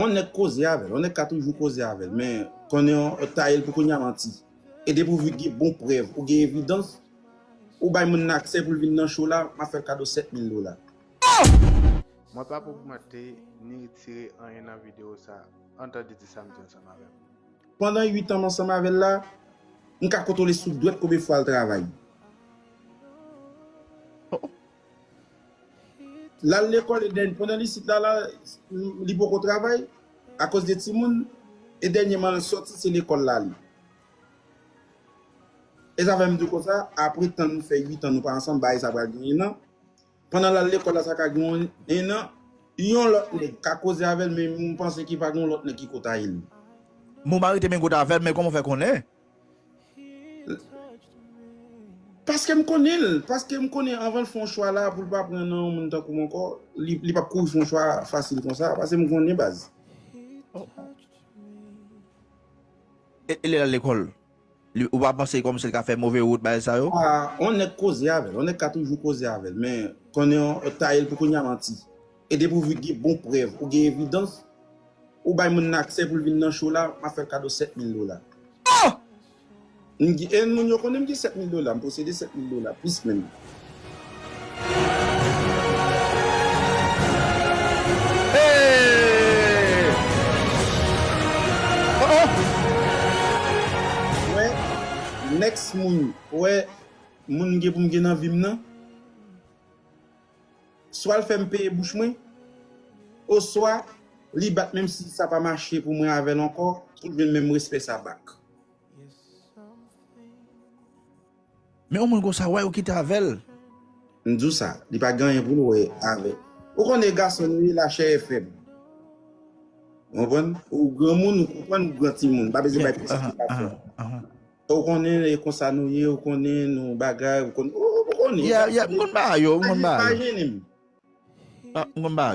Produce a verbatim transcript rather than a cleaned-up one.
On nèg koze avè l, on nèg ka toujou koze avè l, men konnen on taye l pou kounye a manti. E depi w gen bon prèv, ou gen evidans, ou bay moun nan aksè pou l vin nan show la, m ap fè l kado sèt mil dola. Mwen p ap ogmante ni retire anyen nan videyo sa, antan de di sa m di ansanm avè m. Pandan uit an m ansanm avè l la, m ka kontwole sou dwèt konbyen fwa l travay. L al lekòl e dèn, pandan l isit la, la, li poko travay, akoz de timoun, e dènyèman l sòti, se lekòl l ale. E sa fè m di w konsa, apre tan nou fè uit an nou pa ansanm, bagay sa pral gen en an. Pandan l al lekòl la, sa ka gen en an, yon lòt nèg ka koze avè l, men m panse ki pa gen yon lòt nèg ki kotaye l. Mou marite men kote avè l, men kòman w fè konnen? Paske m konnen l, paske m konnen anvan l fè yon chwa la pou l pa pran nan yon moun tankou m ankò, li, li p ap kouri fè yon chwa fasil konsa, paske m konnen baz. E, e lè l al lekòl, li, ou pa panse kòmsi l ka fè move wout bagay sa yo? Ah, on nèg koze avè l, on nèg ka toujou koze avè l, men konnen on taye l pou kounye a manti. E depi w gen bon prèv, ou gen evidans, ou bay moun nan aksè pou l vin nan show la, m ap fè l kado sèt mil dola. Oh! M gen, e moun yo konnen m gen sèt mil dola, m posede sèt mil dola, plis menm. Hey! Oh, oh! Wè, next moun, wè, moun m gen pou m gen nan vi m nan, swa l fè m peye bouch mwen, oswa li bat menm si sa pa mache pou mwen avè l ankò, pou l jwenn menm respè sa back. Men yon moun konsa, why ou kite avè l? M di w sa, li pa gen anyen pou l wè avè. Ou konnen gason nou ye, lachè e fèb. Ou konprann? Ou granmoun, ou konprann, ou gran timoun. Pa bezwen bay plis esplikasyon. Ou konnen e konsa nou ye, ou konnen nou bagay, ou konnen, ou, ou konnen. Yeah, yeah, m konn bagay yo, m konn bagay yo. Pa jennen m. Ah, m konn bagay.